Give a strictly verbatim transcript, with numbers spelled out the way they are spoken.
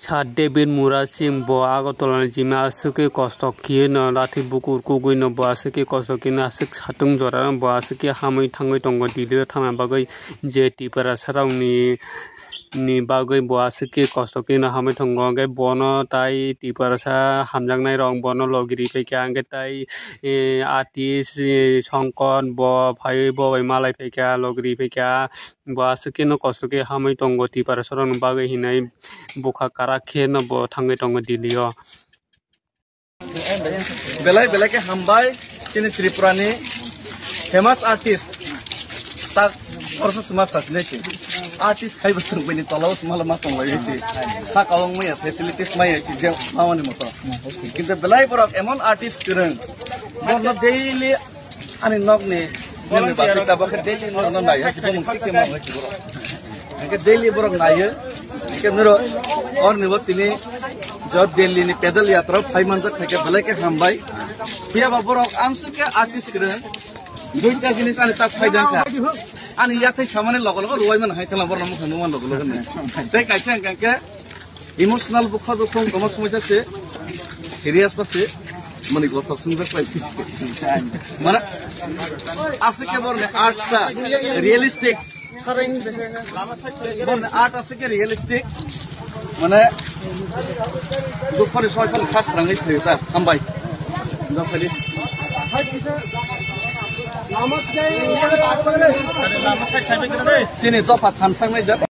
Sir David Murasing bo Agartala ni jima aswk khe kosto khe no lathi bukur kugui no bo aswk khe kosto khe no aswk satung jora no bo aswk khe hamwi thangwi tongo Delhi o thangna bagwi je Tiprasa rok ni ni bagwi bo aswk khe kosto khe no hamwi tongo hwnkhe bono tai Tiprasa hamjaknai rok bono logi ri phaikha hwnkhe tai eh, artist eh, Songkon bo phaiwi bo bai malai phaikha logi ri phaikha. Bo aswk khe no kosto khe hamwi tongo Tiprasa rokni bagwi hinwi bwkha kwrak khe no bo thangwi tongo Delhi o. Belai belai khe hambai chini Tripura ni famous artist tak orso suma sasne si artist khai bwswng bini tola o suma ma tong lai si ta kawang maya facilities maya si je mawani moto kintu belai borok emon artist kwrwng borno daily Ani nokni nini bagwi tabok khe daily norokno naiha si bumung khe khe mangwi si borok. Hingke daily borok naiyo. Hingke norok orni bo tini jo Delhi ni pedal yatra phai manjak khaikhe belai khe hambai. Phiya ba borok amsuk khe artist kwrwng. Duita jinis ani tak phai jang kha. Ani yathai samani logo logo ruwai man hai thala borok mukha nukman logo logo nai. Tei kaisa hingke Emotional bukha bukha wng tongma somoisa se, serious ba se, mani gothok swngjak pai phi se. Mana, aswk khe borni art ta realistic. Borni art aswk khe realistic. Mane, duphani soi phano khas rangwi phaio ta, hambai. Dophani. Chini dopha thamsang nai jak.